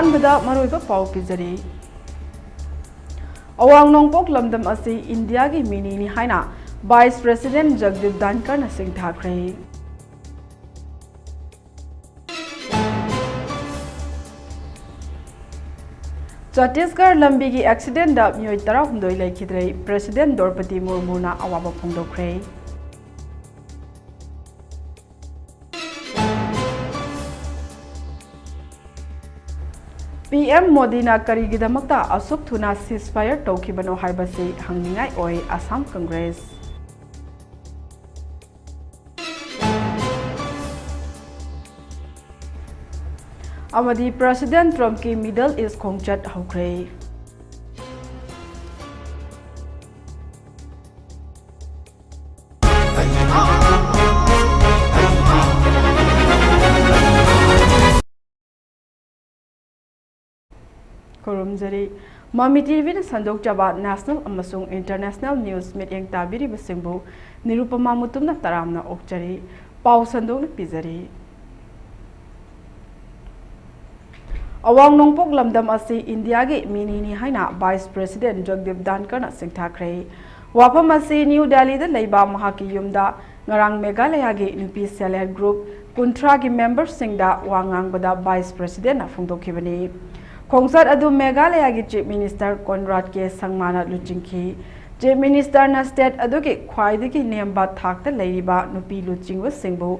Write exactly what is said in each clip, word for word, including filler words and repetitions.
ꯑꯍꯥꯟꯕꯗ ꯃꯔꯨꯑꯣꯏꯕ ꯄꯥꯎ ꯄꯤꯖꯔꯤ꯫ ꯑꯋꯥꯡ ꯅꯣꯡꯄꯣꯛ ꯂꯝꯗꯝ ꯑꯁꯤ ꯏꯟꯗꯤꯌꯥꯒꯤ ꯃꯤꯅꯤꯅꯤ ꯍꯥꯏꯅ Vice President ꯖꯒꯗꯤꯞ ꯙꯟꯀꯔꯅ ꯁꯤꯡꯊꯥꯈ꯭ꯔꯦ꯫ ꯆꯇꯤꯁꯒꯔ ꯂꯝꯕꯤꯒꯤ ꯑꯦꯛꯁꯤꯗꯦꯟꯗ ꯃꯤꯑꯣꯏ ꯇꯔꯥꯍꯨꯝꯗꯣꯏ ꯂꯩꯈꯤꯗ꯭ꯔꯦ꯫ President ꯗ꯭ꯔꯧꯄꯗꯤ ꯃꯨꯔꯃꯨꯅ ꯑꯋꯥꯕ ꯐꯣꯡꯗꯣꯛꯈ꯭ꯔꯦ꯫ ꯄꯤ ꯑꯦꯝ ꯃꯣꯗꯤꯅ ꯀꯔꯤꯒꯤꯗꯃꯛꯇ ꯑꯁꯨꯛ ꯊꯨꯅ ceasefire ꯇꯧꯈꯤꯕꯅꯣ ꯍꯥꯏꯕꯁꯤ ꯍꯪꯅꯤꯡꯉꯥꯏ ꯑꯣꯏ꯫ ꯑꯁꯥꯝ ꯀꯪꯒ꯭ꯔꯦꯁ ꯑꯃꯗꯤ President ꯇ꯭ꯔꯝꯞꯀꯤ Middle East ꯈꯣꯡꯆꯠ ꯍꯧꯈ꯭ꯔꯦ꯫ ꯈꯨꯔꯨꯝꯖꯔꯤ꯫ ꯃꯃꯤ ꯇꯤꯚꯤꯅ ꯁꯟꯗꯣꯛꯆꯕ national ꯑꯃꯁꯨꯡ international news ꯃꯤꯠꯌꯦꯡ ꯇꯥꯕꯤꯔꯤꯕꯁꯤꯡꯕꯨ ꯅꯤꯔꯨꯄꯃꯥ ꯃꯨꯇꯨꯝꯅ ꯇꯔꯥꯝꯅ ꯑꯣꯛꯆꯔꯤ꯫ ꯄꯥꯎ ꯁꯟꯗꯣꯛꯅ ꯄꯤꯖꯔꯤ꯫ ꯑꯋꯥꯡ ꯅꯣꯡꯄꯣꯛ ꯂꯝꯗꯝ ꯑꯁꯤ ꯏꯟꯗꯤꯌꯥꯒꯤ ꯃꯤꯅꯤꯅꯤ ꯍꯥꯏꯅ Vice President ꯖꯒꯗꯤꯞ ꯙꯟꯀꯔꯅ ꯁꯤꯡꯊꯥꯈ꯭ꯔꯦ꯫ ꯋꯥꯐꯝ ꯑꯁꯤ ꯅ꯭ꯌꯨ ꯗꯦꯜꯂꯤꯗ ꯂꯩꯕ ꯃꯍꯥꯛꯀꯤ ꯌꯨꯝꯗ ꯉꯔꯥꯡ ꯃꯦꯘꯥꯂꯌꯥꯒꯤ ꯅꯨꯄꯤ Self Help Group ꯀꯨꯟꯊ꯭ꯔꯥꯒꯤ memberꯁꯤꯡꯗ ꯋꯥ ꯉꯥꯡꯕꯗ Vice Presidentꯅ ꯐꯣꯡꯗꯣꯛꯈꯤꯕꯅꯤ꯫ ꯈꯣꯡꯆꯠ ꯑꯗꯨ ꯃꯦꯘꯥꯂꯌꯥꯒꯤ Chief Minister ꯀꯣꯟꯔꯥꯗ ꯀꯦ ꯁꯪꯃꯥꯅ ꯂꯨꯆꯤꯡꯈꯤ꯫ Chief Ministerꯅ state ꯑꯗꯨꯒꯤ ꯈ꯭ꯋꯥꯏꯗꯒꯤ ꯅꯦꯝꯕ ꯊꯥꯛꯇ ꯂꯩꯔꯤꯕ ꯅꯨꯄꯤ ꯂꯨꯆꯤꯡꯕꯁꯤꯡꯕꯨ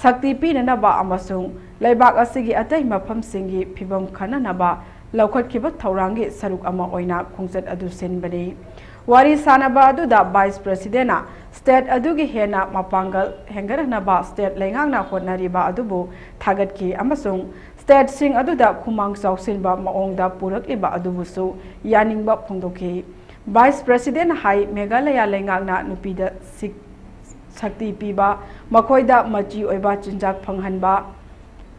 ꯁꯛꯇꯤ ꯄꯤꯅꯅꯕ ꯑꯃꯁꯨꯡ ꯂꯩꯕꯥꯛ ꯑꯁꯤꯒꯤ ꯑꯇꯩ ꯃꯐꯝꯁꯤꯡꯒꯤ ꯐꯤꯚꯝ ꯈꯟꯅꯅꯕ ꯂꯧꯈꯠꯈꯤꯕ ꯊꯧꯔꯥꯡꯒꯤ ꯁꯔꯨꯛ ꯑꯃ ꯑꯣꯏꯅ ꯈꯣꯡꯆꯠ ꯑꯗꯨ ꯁꯤꯟꯕꯅꯤ꯫ ꯋꯥꯔꯤ ꯁꯥꯅꯕ ꯑꯗꯨꯗ Vice Presidentꯅ state ꯑꯗꯨꯒꯤ ꯍꯦꯟꯅ ꯃꯄꯥꯡꯒꯜ ꯍꯦꯟꯒꯠꯍꯟꯅꯕ state ꯂꯩꯉꯥꯛꯅ ꯍꯣꯠꯅꯔꯤꯕ ꯑꯗꯨꯕꯨ ꯊꯥꯒꯠꯈꯤ ꯑꯃꯁꯨꯡ stateꯁꯤꯡ ꯑꯗꯨꯗ ꯈꯨꯃꯥꯡ ꯆꯥꯎꯁꯤꯟꯕ ꯃꯑꯣꯡꯗ ꯄꯨꯔꯛꯂꯤꯕ ꯑꯗꯨꯕꯨꯁꯨ ꯌꯥꯅꯤꯡꯕ ꯐꯣꯡꯗꯣꯛꯈꯤ꯫ Vice Presidentꯅ ꯍꯥꯏ, ꯃꯦꯘꯥꯂꯌꯥ ꯂꯩꯉꯥꯛꯅ ꯅꯨꯄꯤꯗ ꯁꯤꯛ-, ꯁꯛꯇꯤ ꯄꯤꯕ, ꯃꯈꯣꯏꯗ ꯃꯆꯤ ꯑꯣꯏꯕ ꯆꯤꯟꯖꯥꯛ ꯐꯪꯍꯟꯕ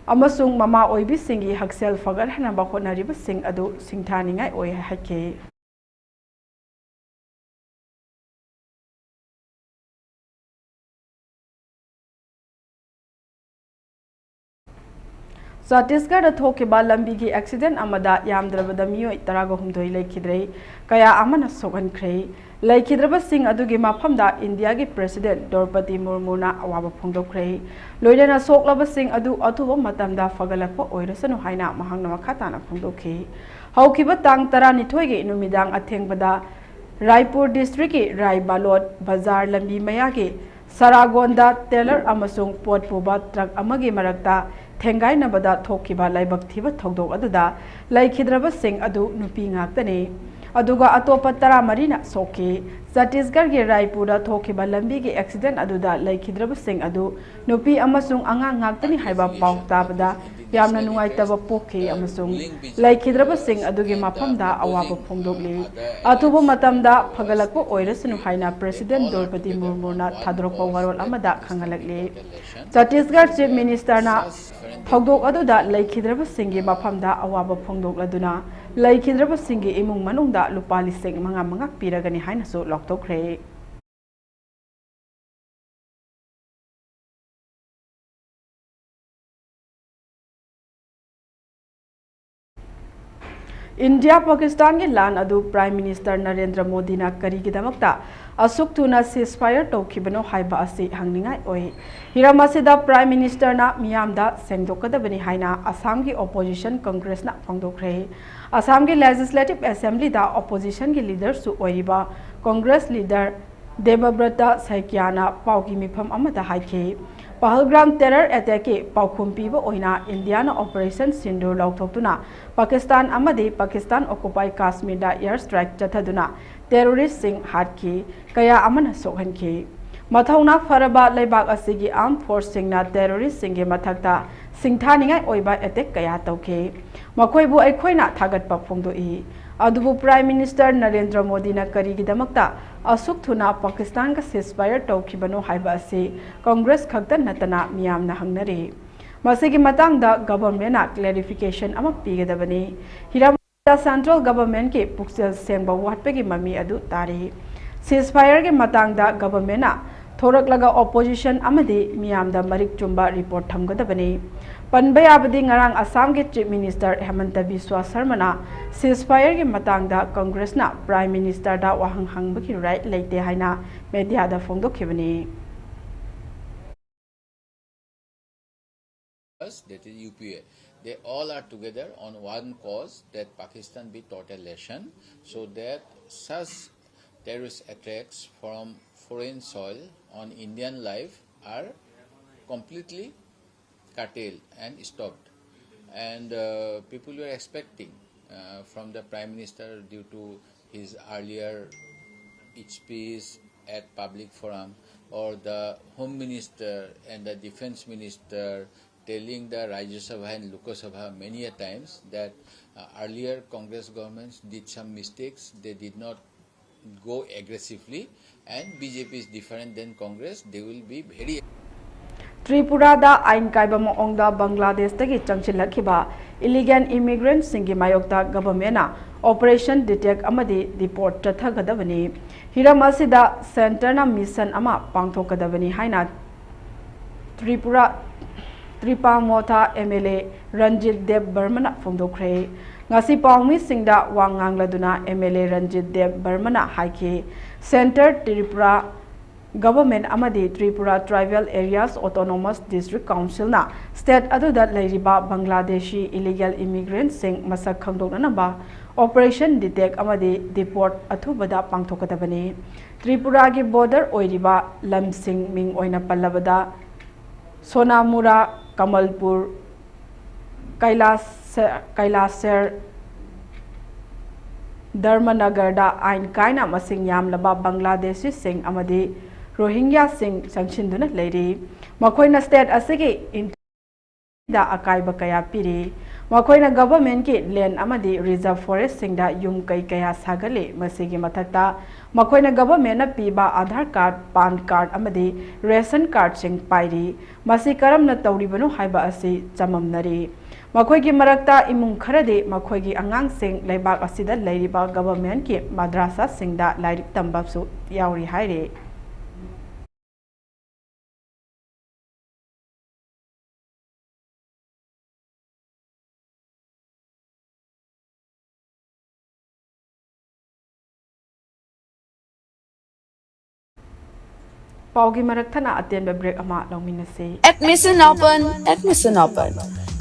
ꯑꯃꯁꯨꯡ ꯃꯃꯥ ꯑꯣꯏꯕꯤꯁꯤꯡꯒꯤ ꯍꯛꯁꯦꯜ ꯐꯒꯠꯍꯟꯅꯕ ꯍꯣꯠꯅꯔꯤꯕꯁꯤꯡ ꯑꯗꯨ ꯁꯤꯡꯊꯥꯅꯤꯡꯉꯥꯏ ꯑꯣꯏ ꯍꯥꯏꯈꯤ꯫ ꯆꯇꯤꯁꯒꯔꯗ ꯊꯣꯛꯈꯤꯕ ꯂꯝꯕꯤꯒꯤ ꯑꯦꯛꯁꯤꯗꯦꯟ ꯑꯃꯗ ꯌꯥꯝꯗ꯭ꯔꯕꯗ ꯃꯤꯑꯣꯏ ꯇꯔꯥꯒ ꯍꯨꯝꯗꯣꯏ ꯂꯩꯈꯤꯗ꯭ꯔꯦ, ꯀꯌꯥ ꯑꯃꯅ ꯁꯣꯛꯍꯟꯈ꯭ꯔꯦ꯫ ꯂꯩꯈꯤꯗ꯭ꯔꯕꯁꯤꯡ ꯑꯗꯨꯒꯤ ꯃꯐꯝꯗ ꯏꯟꯗꯤꯌꯥꯒꯤ ꯄ꯭ꯔꯦꯁꯤꯗꯦꯟꯠ ꯗ꯭ꯔꯧꯄꯗꯤ ꯃꯨꯔꯃꯨꯅ ꯑꯋꯥꯕ ꯐꯣꯡꯗꯣꯛꯈ꯭ꯔꯦ꯫ ꯂꯣꯏꯅꯅ ꯁꯣꯛꯂꯕꯁꯤꯡ ꯑꯗꯨ ꯑꯊꯨꯕ ꯃꯇꯝꯗ ꯐꯒꯠꯂꯛꯄ ꯑꯣꯏꯔꯁꯅꯨ ꯍꯥꯏꯅ ꯃꯍꯥꯛꯅ ꯃꯈꯥ ꯇꯥꯅ ꯐꯣꯡꯗꯣꯛꯈꯤ꯫ ꯍꯧꯈꯤꯕ ꯇꯥꯡ ꯇꯔꯥꯅꯤꯊꯣꯏꯒꯤ ꯅꯨꯃꯤꯗꯥꯡ ꯑꯊꯦꯡꯕꯗ ꯔꯥꯏꯄꯨꯔ ꯗꯤꯁꯇ꯭ꯔꯤꯛꯀꯤ ꯔꯥꯏ ꯕꯥꯂꯣꯠ ꯕꯖꯥꯔ ꯂꯝꯕꯤ ꯃꯌꯥꯒꯤ ꯁꯔꯥꯒꯣꯟꯗ ꯇꯦꯂꯔ ꯑꯃꯁꯨꯡ ꯄꯣꯠ ꯄꯨꯕ ꯇ꯭ꯔꯛ ꯑꯃꯒꯤ ꯃꯔꯛꯇ ꯊꯦꯡꯒꯥꯏꯅꯕꯗ ꯊꯣꯛꯈꯤꯕ ꯂꯥꯏꯕꯛ ꯊꯤꯕ ꯊꯧꯗꯣꯛ ꯑꯗꯨꯗ ꯂꯩꯈꯤꯗ꯭ꯔꯕꯁꯤꯡ ꯑꯗꯨ ꯅꯨꯄꯤ ꯉꯥꯛꯇꯅꯤ꯫ ꯑꯗꯨꯒ ꯑꯇꯣꯞꯄ ꯇꯔꯥꯃꯔꯤꯅ ꯁꯣꯛꯈꯤ꯫ ꯆꯇꯤꯁꯒꯔꯒꯤ ꯔꯥꯏꯄꯨꯔꯗ ꯊꯣꯛꯈꯤꯕ ꯂꯝꯕꯤꯒꯤ ꯑꯦꯛꯁꯤꯗꯦꯟ ꯑꯗꯨꯗ ꯂꯩꯈꯤꯗ꯭ꯔꯕꯁꯤꯡ ꯑꯗꯨ ꯅꯨꯄꯤ ꯑꯃꯁꯨꯡ ꯑꯉꯥꯡ ꯉꯥꯛꯇꯅꯤ ꯍꯥꯏꯕ ꯄꯥꯎ ꯇꯥꯕꯗ ꯌꯥꯝꯅ ꯅꯨꯡꯉꯥꯏꯇꯕ ꯄꯣꯛꯈꯤ ꯑꯃꯁꯨꯡ ꯂꯩꯈꯤꯗ꯭ꯔꯕꯁꯤꯡ ꯑꯗꯨꯒꯤ ꯃꯐꯝꯗ ꯑꯋꯥꯕ ꯐꯣꯡꯗꯣꯛꯂꯤ꯫ ꯑꯊꯨꯕ ꯃꯇꯝꯗ ꯐꯒꯠꯂꯛꯄ ꯑꯣꯏꯔꯁꯅꯨ ꯍꯥꯏꯅ ꯄ꯭ꯔꯦꯁꯤꯗꯦꯟꯠ ꯗ꯭ꯔꯧꯄꯗꯤ ꯃꯨꯔꯃꯨꯅ ꯊꯥꯗꯣꯔꯛꯄ ꯋꯥꯔꯣꯜ ꯑꯃꯗ ꯈꯪꯍꯜꯂꯛꯂꯤ꯫ ꯆꯇꯤꯁꯒꯔ ꯆꯤꯐ ꯃꯤꯅꯤꯁꯇꯔꯅ ꯊꯧꯗꯣꯛ ꯑꯗꯨꯗ ꯂꯩꯈꯤꯗ꯭ꯔꯕꯁꯤꯡꯒꯤ ꯃꯐꯝꯗ ꯑꯋꯥꯕ ꯐꯣꯡꯗꯣꯛꯂꯗꯨꯅ ꯂꯩꯈꯤꯗ꯭ꯔꯕꯁꯤꯡꯒꯤ ꯏꯃꯨꯡ ꯃꯅꯨꯡꯗ ꯂꯨꯄꯥ ꯂꯤꯁꯤꯡ ꯃꯉꯥ ꯃꯉꯥ ꯄꯤꯔꯒꯅꯤ ꯍꯥꯏꯅꯁꯨ ꯂꯥꯎꯊꯣꯛꯈ꯭ꯔꯦ꯫ ꯏꯟꯗꯤꯌꯥ ꯄꯥꯀꯤꯁꯇꯥꯟꯒꯤ ꯂꯥꯟ ꯑꯗꯨ ꯄ꯭ꯔꯥꯏꯝ ꯃꯤꯅꯤꯁꯇꯔ ꯅꯔꯦꯟꯗ꯭ꯔ ꯃꯣꯗꯤꯅ ꯀꯔꯤꯒꯤꯗꯃꯛꯇ ꯑꯁꯨꯛ ꯊꯨꯅ ceasefire ꯇꯧꯈꯤꯕꯅꯣ ꯍꯥꯏꯕ ꯑꯁꯤ ꯍꯪꯅꯤꯡꯉꯥꯏ ꯑꯣꯏ꯫ ꯍꯤꯔꯝ ꯑꯁꯤꯗ ꯄ꯭ꯔꯥꯏꯝ ꯃꯤꯅꯤꯁꯇꯔꯅ ꯃꯤꯌꯥꯝꯗ ꯁꯦꯡꯗꯣꯛꯀꯗꯕꯅꯤ ꯍꯥꯏꯅ ꯑꯁꯥꯝꯒꯤ ꯑꯣꯄꯣꯖꯤꯁꯟ ꯀꯪꯒ꯭ꯔꯦꯁꯅ ꯐꯣꯡꯗꯣꯛꯈ꯭ꯔꯦ꯫ ꯑꯁꯥꯝꯒꯤ ꯂꯦꯖꯤꯁꯂꯦꯇꯤꯚ ꯑꯦꯁꯦꯝꯕ꯭ꯂꯤꯗ ꯑꯣꯄꯣꯖꯤꯁꯟꯒꯤ ꯂꯤꯗꯔꯁꯨ ꯑꯣꯏꯔꯤꯕ ꯀꯪꯒ꯭ꯔꯦꯁ ꯂꯤꯗꯔ ꯗꯦꯕꯕ꯭ꯔꯇ ꯁꯩꯀ꯭ꯌꯥꯅ ꯄꯥꯎꯒꯤ ꯃꯤꯐꯝ ꯑꯃꯗ ꯍꯥꯏꯈꯤ, ꯄꯍꯜꯒ꯭ꯔꯥꯝ ꯇꯦꯔꯔ ꯑꯦꯇꯦꯛꯀꯤ ꯄꯥꯎꯈꯨꯝ ꯄꯤꯕ ꯑꯣꯏꯅ ꯏꯟꯗꯤꯌꯥꯅ ꯑꯣꯄꯔꯦꯁꯟ ꯁꯤꯟꯗꯨꯔ ꯂꯥꯎꯊꯣꯛꯇꯨꯅ ꯄꯥꯀꯤꯁꯇꯥꯟ ꯑꯃꯗꯤ ꯄꯥꯀꯤꯁꯇꯥꯟ ꯑꯣꯀꯨꯄꯥꯏ ꯀꯥꯁꯃꯤꯔꯗ ꯑꯦꯌꯔ ꯁ꯭ꯇ꯭ꯔꯥꯏꯛ ꯆꯠꯊꯗꯨꯅ ꯇꯦꯔꯣꯔꯤꯁ꯭ꯠꯁꯤꯡ ꯍꯥꯠꯈꯤ, ꯀꯌꯥ ꯑꯃꯅ ꯁꯣꯛꯍꯟꯈꯤ꯫ ꯃꯊꯧꯅꯥ ꯐꯔꯕ ꯂꯩꯕꯥꯛ ꯑꯁꯤꯒꯤ ꯑꯥꯔꯝ ꯐꯣꯔꯁꯁꯤꯡꯅ ꯇꯦꯔꯣꯔꯤꯁ꯭ꯠꯁꯤꯡꯒꯤ ꯃꯊꯛꯇ ꯁꯤꯡꯊꯥꯅꯤꯡꯉꯥꯏ ꯑꯣꯏꯕ ꯑꯦꯇꯦꯛ ꯀꯌꯥ ꯇꯧꯈꯤ꯫ ꯃꯈꯣꯏꯕꯨ ꯑꯩꯈꯣꯏꯅ ꯊꯥꯒꯠꯄ ꯐꯣꯡꯗꯣꯛꯏ꯫ ꯑꯗꯨꯕꯨ ꯄ꯭ꯔꯥꯏꯝ ꯃꯤꯅꯤꯁꯇꯔ ꯅꯔꯦꯟꯗ꯭ꯔ ꯃꯣꯗꯤꯅ ꯀꯔꯤꯒꯤꯗꯃꯛꯇ ꯑꯁꯨꯛ ꯊꯨꯅ ꯄꯥꯀꯤꯁꯇꯥꯟꯒ ceasefire ꯇꯧꯈꯤꯕꯅꯣ ꯍꯥꯏꯕ ꯑꯁꯤ ꯀꯪꯒ꯭ꯔꯦꯁ ꯈꯛꯇ ꯅꯠꯇꯅ ꯃꯤꯌꯥꯝꯅ ꯍꯪꯅꯔꯤ꯫ ꯃꯁꯤꯒꯤ ꯃꯇꯥꯡꯗ ꯒꯚꯔꯟꯃꯦꯟꯠꯅ ꯀ꯭ꯂꯦꯔꯤꯐꯤꯀꯦꯁꯟ ꯑꯃ ꯄꯤꯒꯗꯕꯅꯤ꯫ ꯍꯤꯔꯝ ꯁꯦꯟꯇ꯭ꯔꯦꯜ ꯒꯚꯔꯟꯃꯦꯟꯠꯀꯤ ꯄꯨꯛꯆꯦꯜ ꯁꯦꯡꯕ ꯋꯥꯠꯄꯒꯤ ꯃꯃꯤ ꯑꯗꯨ ꯇꯥꯔꯤ꯫ ceasefireꯒꯤ ꯃꯇꯥꯡꯗ ꯒꯚꯔꯟꯃꯦꯟꯠꯅ ꯊꯣꯔꯛꯂꯒ opposition ꯑꯃꯗꯤ ꯃꯤꯌꯥꯝꯗ ꯃꯔꯤꯛ ꯆꯨꯝꯕ report ꯊꯝꯒꯗꯕꯅꯤ꯫ ꯄꯟꯕ ꯌꯥꯕꯗꯤ ꯉꯔꯥꯡ ꯑꯁꯥꯝꯒꯤ Chief Minister ꯍꯦꯃꯟꯇ ꯕꯤꯁ꯭ꯋꯥ ꯁꯔꯃꯅ ceasefireꯒꯤ ꯃꯇꯥꯡꯗ Congressꯅ Prime Ministerꯗ ꯋꯥꯍꯪ ꯍꯪꯕꯒꯤ right ꯂꯩꯇꯦ ꯍꯥꯏꯅ mediaꯗ ꯐꯣꯡꯗꯣꯛꯈꯤꯕꯅꯤ꯫ That is U P A. They all are together on one cause, that Pakistan be taught a lesson so that such terrorist attacks from foreign soil on Indian life are completely curtailed and stopped. And uh, people were expecting uh, from the Prime Minister, due to his earlier speech at public forum, or the Home Minister and the Defense Minister telling the Rajya Sabha and Lok Sabha many a times that uh, earlier Congress governments did some mistakes, they did not go aggressively, and B J P is different than Congress, they will be very ꯇ꯭ꯔꯤꯄꯨꯔꯥꯗ ꯑꯥꯏꯟ ꯀꯥꯏꯕ ꯃꯑꯣꯡꯗ ꯕꯪꯒ꯭ꯂꯥꯗꯦꯁꯇꯒꯤ ꯆꯪꯁꯤꯜꯂꯛꯈꯤꯕ illegal immigrantꯁꯤꯡꯒꯤ ꯃꯥꯌꯣꯛꯇ governmentꯅ operation detect ꯑꯃꯗꯤ deport ꯆꯠꯊꯒꯗꯕꯅꯤ꯫ ꯍꯤꯔꯝ ꯑꯁꯤꯗ centreꯅ mission ꯑꯃ ꯄꯥꯡꯊꯣꯛꯀꯗꯕꯅꯤ ꯍꯥꯏꯅ Tripura ꯇ꯭ꯔꯤꯄꯥꯃꯣꯊꯥ M L A Ranjit ꯗꯦꯕ ꯕꯔꯃꯅ ꯐꯣꯡꯗꯣꯛꯈ꯭ꯔꯦ꯫ ꯉꯁꯤ ꯄꯥꯎꯃꯤꯁꯤꯡꯗ ꯋꯥ ꯉꯥꯡꯂꯗꯨꯅ M L A ꯔꯟꯖꯤꯠ ꯗꯦꯕ ꯕꯔꯃꯅ ꯍꯥꯏꯈꯤ, centre ꯇ꯭ꯔꯤꯄꯨꯔꯥ government ꯑꯃꯗꯤ Tripura Tribal Areas Autonomous District Councilꯅ state ꯑꯗꯨꯗ ꯂꯩꯔꯤꯕ ꯕꯪꯒ꯭ꯂꯥꯗꯦꯁꯤ illegal immigrantꯁꯤꯡ ꯃꯁꯛ ꯈꯪꯗꯣꯛꯅꯅꯕ operation detect ꯑꯃꯗꯤ deport ꯑꯊꯨꯕꯗ ꯄꯥꯡꯊꯣꯛꯀꯗꯕꯅꯤ꯫ ꯇ꯭ꯔꯤꯄꯨꯔꯥꯒꯤ border ꯑꯣꯏꯔꯤꯕ ꯂꯝꯁꯤꯡ ꯃꯤꯡ ꯑꯣꯏꯅ ꯄꯜꯂꯕꯗ ꯁꯣꯅꯥꯃꯨꯔꯥ, ꯀꯃꯜꯄꯨꯔ, ꯀꯩꯂꯥꯁ-, ꯀꯩꯂꯥꯁꯦꯔ, ꯙꯔꯃꯅꯒꯔꯗ ꯑꯥꯏꯟ ꯀꯥꯏꯅ ꯃꯁꯤꯡ ꯌꯥꯝꯂꯕ ꯕꯪꯒ꯭ꯂꯥꯗꯦꯁꯤꯁꯤꯡ ꯑꯃꯗꯤ ꯔꯣꯍꯤꯡꯒ꯭ꯌꯥꯁꯤꯡ ꯆꯪꯁꯤꯟꯗꯨꯅ ꯂꯩꯔꯤ꯫ ꯃꯈꯣꯏꯅ state ꯑꯁꯤꯒꯤ ꯏꯟꯇꯤꯒ꯭ꯔꯤꯇꯤꯗ ꯑꯀꯥꯏꯕ ꯀꯌꯥ ꯄꯤꯔꯤ꯫ ꯃꯈꯣꯏꯅ governmentꯀꯤ land ꯑꯃꯗꯤ reserve forestꯁꯤꯡꯗ ꯌꯨꯝ ꯀꯩ ꯀꯌꯥ ꯁꯥꯒꯠꯂꯤ꯫ ꯃꯁꯤꯒꯤ ꯃꯊꯛꯇ ꯃꯈꯣꯏꯅ governmentꯅ ꯄꯤꯕ Aadhaar card, PAN card ꯑꯃꯗꯤ ration cardꯁꯤꯡ ꯄꯥꯏꯔꯤ꯫ ꯃꯁꯤ ꯀꯔꯝꯅ ꯇꯧꯔꯤꯕꯅꯣ ꯍꯥꯏꯕ ꯑꯁꯤ ꯆꯃꯝꯅꯔꯤ꯫ ꯃꯈꯣꯏꯒꯤ ꯃꯔꯛꯇ ꯏꯃꯨꯡ ꯈꯔꯗꯤ ꯃꯈꯣꯏꯒꯤ ꯑꯉꯥꯡꯁꯤꯡ ꯂꯩꯕꯥꯛ ꯑꯁꯤꯗ ꯂꯩꯔꯤꯕ governmentꯀꯤ ꯃꯗ꯭ꯔꯥꯁꯥꯁꯤꯡꯗ ꯂꯥꯏꯔꯤꯛ ꯇꯝꯕꯁꯨ ꯌꯥꯎꯔꯤ ꯍꯥꯏꯔꯤ꯫ ꯄꯥꯎꯒꯤ ꯃꯔꯛ ꯊꯠꯅ ꯑꯇꯦꯟꯕ break ꯑꯃ ꯂꯧꯃꯤꯟꯅꯁꯤ꯫ Admission open, admission open.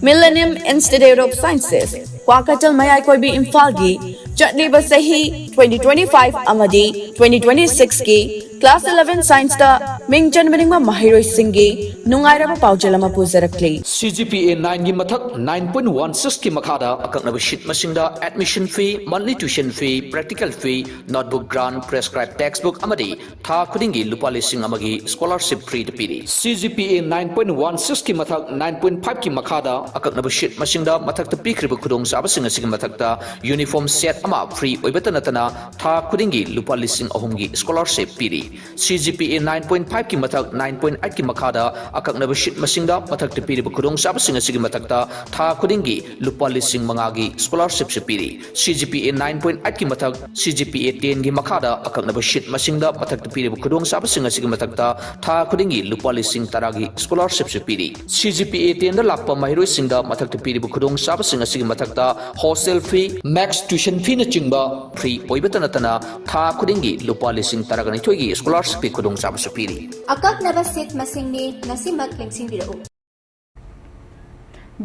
Millennium Institute of Sciences, Kwakeithel ꯃꯌꯥꯏ ꯀꯣꯏꯕꯤ ꯏꯝꯐꯥꯜꯒꯤ ꯆꯠꯂꯤꯕ ꯆꯍꯤ twenty twenty-five ꯑꯃꯗꯤ twenty twenty-six ꯀꯤ class eleven science ꯇ ꯃꯤꯡ ꯆꯟꯕ ꯅꯤꯡꯕ ꯃꯍꯩꯔꯣꯏꯁꯤꯡꯒꯤ ꯅꯨꯡꯉꯥꯏꯔꯕ ꯄꯥꯎꯖꯦꯜ ꯑꯃ ꯄꯨꯖꯔꯛꯂꯤ꯫ C G P A nine ꯒꯤ ꯃꯊꯛ nine point one six ꯀꯤ ꯃꯈꯥꯗ ꯑꯀꯛꯅꯕ seat ꯃꯁꯤꯡꯗ admission fee, monthly tuition fee, practical fee, notebook grant, prescribed textbook ꯑꯃꯗꯤ ꯊꯥ ꯈꯨꯗꯤꯡꯒꯤ ꯂꯨꯄꯥ ꯂꯤꯁꯤꯡ ꯑꯃꯒꯤ scholarship free ꯗ ꯄꯤꯔꯤ꯫ C G P A nine point one six ꯀꯤ ꯃꯊꯛ nine point five ꯀꯤ ꯃꯈꯥꯗ ꯑꯀꯛꯅꯕ seat ꯃꯁꯤꯡꯗ ꯃꯊꯛꯇ ꯄꯤꯈ꯭ꯔꯤꯕ ꯈꯨꯗꯣꯡꯆꯥꯕꯁꯤꯡ ꯑꯁꯤꯒꯤ ꯃꯊꯛꯇ uniform set ꯑꯃ free ꯑꯣꯏꯕꯇ ꯅꯠꯇꯅ ꯊꯥ ꯈꯨꯗꯤꯡꯒꯤ ꯂꯨꯄꯥ ꯂꯤꯁꯤꯡ ꯑꯍꯨꯝꯒꯤ scholarship ꯄꯤꯔꯤ꯫ C G P A nine point five ꯀꯤ ꯃꯊꯛ nine point eight ꯀꯤ ꯃꯈꯥꯗ ꯑꯀꯛꯅꯕ seat ꯃꯁꯤꯡꯗ ꯃꯊꯛꯇ ꯄꯤꯔꯤꯕ ꯈꯨꯗꯣꯡꯆꯥꯕꯁꯤꯡ ꯑꯁꯤꯒꯤ ꯃꯊꯛꯇ ꯊꯥ ꯈꯨꯗꯤꯡꯒꯤ ꯂꯨꯄꯥ ꯂꯤꯁꯤꯡ ꯃꯉꯥꯒꯤ scholarship ꯁꯨ ꯄꯤꯔꯤ꯫ C G P A nine point eight ꯀꯤ ꯃꯊꯛ C G P A ten ꯒꯤ ꯃꯈꯥꯗ ꯑꯀꯛꯅꯕ seat ꯃꯁꯤꯡꯗ ꯃꯊꯛꯇ ꯄꯤꯔꯤꯕ ꯈꯨꯗꯣꯡꯆꯥꯕꯁꯤꯡ ꯑꯁꯤꯒꯤ ꯃꯊꯛꯇ ꯊꯥ ꯈꯨꯗꯤꯡꯒꯤ ꯂꯨꯄꯥ ꯂꯤꯁꯤꯡ ꯇꯔꯥꯒꯤ scholarship ꯁꯨ ꯄꯤꯔꯤ꯫ C G P A ten ꯗ ꯂꯥꯛꯄ ꯃꯍꯩꯔꯣꯏꯁꯤꯡꯗ ꯃꯊꯛꯇ ꯄꯤꯔꯤꯕ ꯈꯨꯗꯣꯡꯆꯥꯕꯁꯤꯡ ꯑꯁꯤꯒꯤ ꯃꯊꯛꯇ hostel fee, maths tuition fee ꯅꯆꯤꯡꯕ free ꯑꯣꯏꯕꯇ ꯅꯠꯇꯅ ꯊꯥ ꯈꯨꯗꯤꯡꯒꯤ ꯂꯨꯄꯥ ꯂꯤꯁꯤꯡ ꯇꯔꯥꯒ ꯅꯤꯊꯣꯏꯒꯤ scholarship ꯀꯤ ꯈꯨꯗꯣꯡꯆꯥꯕꯁꯨ ꯄꯤꯔꯤ꯫ ꯑꯀꯛꯅꯕ seat ꯃꯁꯤꯡꯅꯤ, ꯉꯁꯤꯃꯛ ꯂꯦꯡꯁꯤꯟꯕꯤꯔꯛꯎ꯫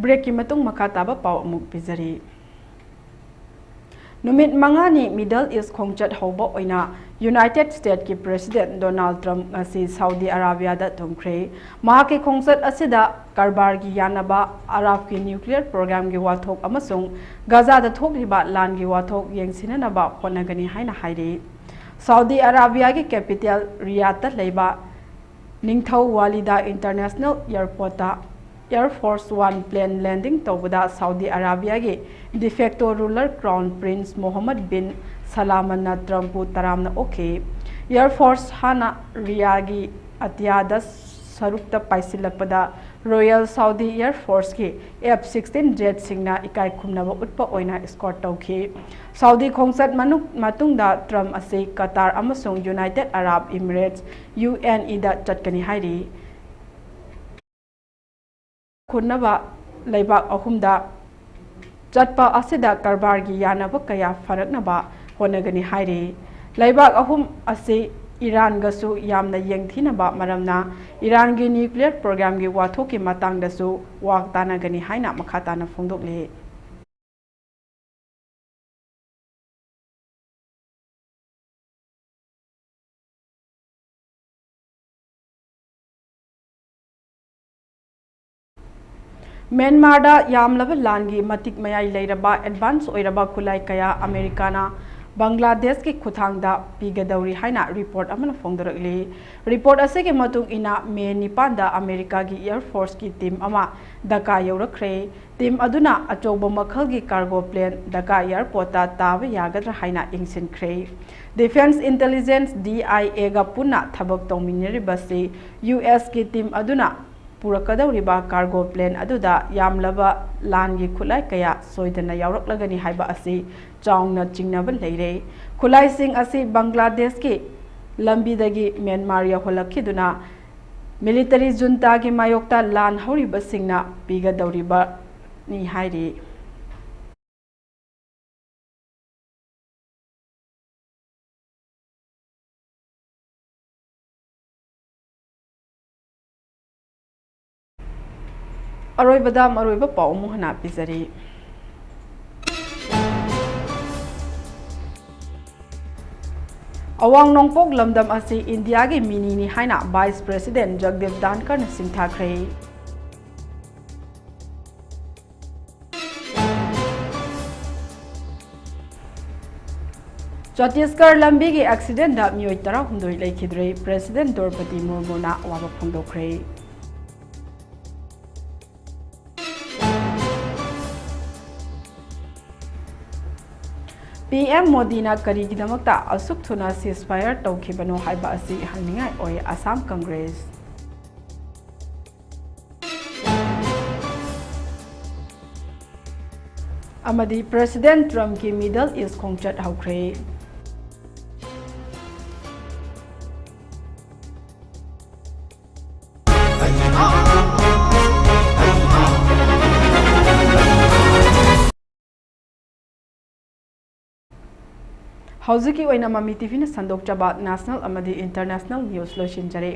Break ꯀꯤ ꯃꯇꯨꯡ ꯃꯈꯥ ꯇꯥꯕ ꯄꯥꯎ ꯑꯃꯨꯛ ꯄꯤꯖꯔꯤ꯫ ꯅꯨꯃꯤꯠ ꯃꯉꯥꯅꯤ Middle East ꯈꯣꯡꯆꯠ ꯍꯧꯕ ꯑꯣꯏꯅ United States ꯀꯤ President Donald Trump ꯉꯁꯤ Saudi Arabia ꯗ ꯊꯨꯡꯈ꯭ꯔꯦ꯫ ꯃꯍꯥꯛꯀꯤ ꯈꯣꯡꯆꯠ ꯑꯁꯤꯗ ꯀꯔꯕꯥꯔꯒꯤ ꯌꯥꯅꯕ, ꯑꯔꯥꯕꯀꯤ nuclear program ꯒꯤ ꯋꯥꯊꯣꯛ ꯑꯃꯁꯨꯡ ꯒꯥꯖꯥꯗ ꯊꯣꯛꯂꯤꯕ ꯂꯥꯟꯒꯤ ꯋꯥꯊꯣꯛ ꯌꯦꯡꯁꯤꯟꯅꯅꯕ ꯍꯣꯠꯅꯒꯅꯤ ꯍꯥꯏꯅ ꯍꯥꯏꯔꯤ꯫ Saudi Arabia ꯒꯤ capital Riyadh ꯇ ꯂꯩꯕ ꯅꯤꯡꯊꯧ ꯋꯥꯂꯤꯗ International Airport ꯇ Air Force One plane landing ꯇꯧꯕꯗ Saudi Arabia ꯒꯤ de facto ruler Crown Prince Mohammed bin Salman ꯅ Trump ꯄꯨ ꯇꯔꯥꯝꯅ ꯑꯣꯛꯈꯤ꯫ Air Force ꯍꯥꯟꯅ ꯔꯤꯌꯥꯒꯤ ꯑꯇꯤꯌꯥꯗ ꯁꯔꯨꯛꯇ ꯄꯥꯏꯁꯤꯜꯂꯛꯄꯗ Royal Saudi Air Force ꯀꯤ F sixteen jet ꯁꯤꯡꯅ ꯏꯀꯥꯏ ꯈꯨꯝꯅꯕ ꯎꯠꯄ ꯑꯣꯏꯅ escort ꯇꯧꯈꯤ꯫ Saudi ꯈꯣꯡꯆꯠ ꯃꯅꯨꯡ-, ꯃꯇꯨꯡꯗ Trump ꯑꯁꯤ Qatar ꯑꯃꯁꯨꯡ United Arab Emirates, U A E ꯗ ꯆꯠꯀꯅꯤ ꯍꯥꯏꯔꯤ꯫ ꯈꯨꯟꯅꯕ ꯂꯩꯕꯥꯛ ꯑꯍꯨꯝꯗ ꯆꯠꯄ ꯑꯁꯤꯗ ꯀꯔꯕꯥꯔꯒꯤ ꯌꯥꯅꯕ ꯀꯌꯥ ꯐꯔꯛꯅꯕ ꯍꯣꯠꯅꯒꯅꯤ ꯍꯥꯏꯔꯤ꯫ ꯂꯩꯕꯥꯛ ꯑꯍꯨꯝ ꯑꯁꯤ ꯏꯔꯥꯟꯒꯁꯨ ꯌꯥꯝꯅ ꯌꯦꯡꯊꯤꯅꯕ ꯃꯔꯝꯅ ꯏꯔꯥꯟꯒꯤ nuclear programꯒꯤ ꯋꯥꯊꯣꯛꯀꯤ ꯃꯇꯥꯡꯗꯁꯨ ꯋꯥ ꯇꯥꯅꯒꯅꯤ ꯍꯥꯏꯅ ꯃꯈꯥ ꯇꯥꯅ ꯐꯣꯡꯗꯣꯛꯂꯤ꯫ ꯃ꯭ꯌꯥꯟꯃꯥꯔꯗ ꯌꯥꯝꯂꯕ ꯂꯥꯟꯒꯤ ꯃꯇꯤꯛ ꯃꯌꯥꯏ ꯂꯩꯔꯕ advance ꯑꯣꯏꯔꯕ ꯈꯨꯠꯂꯥꯏ ꯀꯌꯥ ꯑꯃꯦꯔꯤꯀꯥꯅ ꯕꯪꯒ꯭ꯂꯥꯗꯦꯁꯀꯤ ꯈꯨꯠꯊꯥꯡꯗ ꯄꯤꯒꯗꯧꯔꯤ ꯍꯥꯏꯅ report ꯑꯃꯅ ꯐꯣꯡꯗꯣꯔꯛꯂꯤ꯫ Report ꯑꯁꯤꯒꯤ ꯃꯇꯨꯡ ꯏꯟꯅ, ꯃꯦ ꯅꯤꯄꯥꯟꯗ ꯑꯃꯦꯔꯤꯀꯥꯒꯤ Air Forceꯀꯤ team ꯑꯃ ꯙꯀꯥ ꯌꯧꯔꯛꯈ꯭ꯔꯦ꯫ Team ꯑꯗꯨꯅ ꯑꯆꯧꯕ ꯃꯈꯜꯒꯤ cargo plane ꯙꯀꯥ airportꯇ ꯇꯥꯕ ꯌꯥꯒꯗ꯭ꯔꯥ ꯍꯥꯏꯅ ꯌꯦꯡꯁꯤꯟꯈ꯭ꯔꯦ꯫ Defence Intelligence, DIAꯒ ꯄꯨꯟꯅ ꯊꯕꯛ ꯇꯧꯃꯤꯟꯅꯔꯤꯕꯁꯤ USꯀꯤ team ꯑꯗꯨꯅ ꯄꯨꯔꯛꯀꯗꯧꯔꯤꯕ cargo plane ꯑꯗꯨꯗ ꯌꯥꯝꯂꯕ ꯂꯥꯟꯒꯤ ꯈꯨꯠꯂꯥꯏ ꯀꯌꯥ ꯁꯣꯏꯗꯅ ꯌꯥꯎꯔꯛꯂꯒꯅꯤ ꯍꯥꯏꯕ ꯑꯁꯤ ꯆꯥꯎꯅ ꯆꯤꯡꯅꯕ ꯂꯩꯔꯦ꯫ ꯈꯨꯠꯂꯥꯏꯁꯤꯡ ꯑꯁꯤ ꯕꯪꯒ꯭ꯂꯥꯗꯦꯁꯀꯤ ꯂꯝꯕꯤꯗꯒꯤ ꯃ꯭ꯌꯥꯟꯃꯥꯔ ꯌꯧꯍꯜꯂꯛꯈꯤꯗꯨꯅ military juntaꯒꯤ ꯃꯥꯌꯣꯛꯇ ꯂꯥꯟ ꯍꯧꯔꯤꯕꯁꯤꯡꯅ ꯄꯤꯒꯗꯧꯔꯤꯕꯅꯤ ꯍꯥꯏꯔꯤ꯫ ꯑꯔꯣꯏꯕꯗ ꯃꯔꯨꯑꯣꯏꯕ ꯄꯥꯎ ꯑꯃꯨꯛ ꯍꯟꯅ ꯄꯤꯖꯔꯤ꯫ ꯑꯋꯥꯡ ꯅꯣꯡꯄꯣꯛ ꯂꯝꯗꯝ ꯑꯁꯤ ꯏꯟꯗꯤꯌꯥꯒꯤ ꯃꯤꯅꯤꯅꯤ ꯍꯥꯏꯅ Vice President ꯖꯒꯗꯤꯞ ꯙꯥꯟꯀꯔꯅ ꯁꯤꯡꯊꯥꯈ꯭ꯔꯦ꯫ ꯆꯇꯤꯁꯒꯔ ꯂꯝꯕꯤꯒꯤ accidentꯗ ꯃꯤꯑꯣꯏ ꯇꯔꯥꯍꯨꯝꯗꯣꯏ ꯂꯩꯈꯤꯗ꯭ꯔꯦ꯫ President ꯗ꯭ꯔꯧꯄꯗꯤ ꯃꯨꯔꯃꯨꯅ ꯑꯋꯥꯕ ꯐꯣꯡꯗꯣꯛꯈ꯭ꯔꯦ꯫ PM ꯃꯣꯗꯤꯅ ꯀꯔꯤꯒꯤꯗꯃꯛꯇ ꯑꯁꯨꯛ ꯊꯨꯅ ceasefire ꯇꯧꯈꯤꯕꯅꯣ ꯍꯥꯏꯕ ꯑꯁꯤ ꯍꯪꯅꯤꯡꯉꯥꯏ ꯑꯣꯏ꯫ ꯑꯁꯥꯝ ꯀꯪꯒ꯭ꯔꯦꯁ ꯑꯃꯗꯤ President Trumpꯀꯤ Middle East ꯈꯣꯡꯆꯠ ꯍꯧꯈ꯭ꯔꯦ꯫ ꯍꯧꯖꯤꯛꯀꯤ ꯑꯣꯏꯅ ꯃꯃꯤ ꯇꯤꯚꯤꯅ ꯁꯟꯗꯣꯛꯆꯕ national ꯑꯃꯗꯤ international news ꯂꯣꯏꯁꯤꯟꯖꯔꯦ꯫